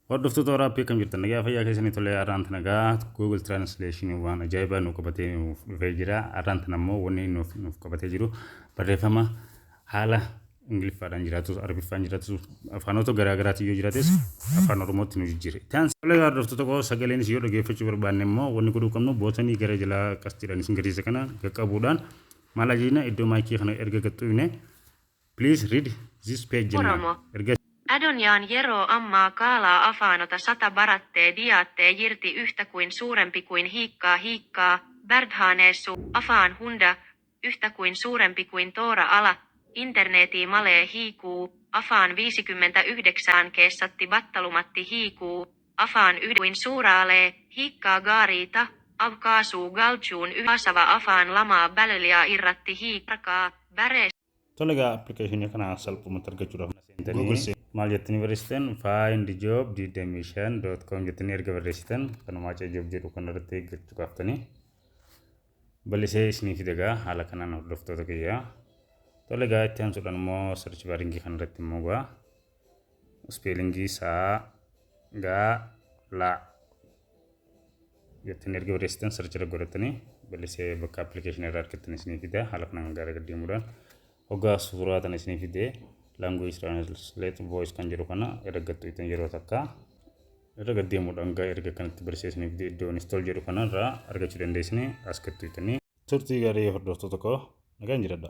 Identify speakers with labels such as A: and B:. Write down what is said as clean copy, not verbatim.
A: Hordoftoota waraappii, akkam jirtan? Nagaa fayyaa keessanii? Tolee, har'aan tana gaa Google Translation waan ajaa'ibaa nu qabatee nuuf dhufee jira. Har'aan tana immoo wanni nuuf qabatee jiru barreeffama haala Ingiliffaadhaan jiraatus, Arabiffaan jiraatus, afaanota garaa garaatiin yoo jiraates afaan Oromootti nu jijjiire. Itti aansee, tolee hordoftoota koo, sagaleenis yoo dhageeffachuu barbaanne immoo wanni godhuu qabnu buttonii gara jalaa qastiidhaan isin garsiisa kana qaqqabuudhaan maal ajajna? Iddoo maayikii kana erga gaxxuufne "Please read this page" jennaan.
B: Oromo.
A: Erga
B: Adonyaan yeroo ammaa kaalaa afaanota 100 barattee diyaattee jirti yhtä kuin suurempi kuin hiikkaa hiikkaa, bardhaaneessu, afaan hunda, yhtä kuin suurempi kuin toora ala, interneetii malee hiikuu, afaan 59 keessatti battalumatti hiikuu, afaan yhden kuin suuraalee, hiikkaa gaariita, avkaasuu galchuun yhasava afaan lamaa balaliaa irratti hiikarkaa, bäree.
A: Tole egaa, appilikeeshinii kana salphumatti argachuudhaaf seentanii maal jettanii barreessitan? findjob25.com jettanii erga barreessitan, kanumaa job jedhu kan irratti eeggachuu qaaftanii bal'isee isinii fida egaa haala kanaan, hordoftoota kiyyaa. Tole egaa, itti aansuudhaan immoo search baringii kan irratti immoo gaa spellingii saa gaa laa jettanii erga barreessitan, search irra godhatanii bal'isee bakka appilikeeshinii irraa argattan isinii fida. Haala kanaan gara gad deemuudhaan hoggaa suuraa tana isinii fidee, language translate voice kan jedhu kana erga gattuutan, yeroo takka irra gad deemuudhaan gaa erga kanatti barsiisee isinii fidee, iddoo install jedhu kana irraa argachuu dandeessanii as gattuutanii. Turtii gaarii, hordoftoota koo, nagaan jiradha.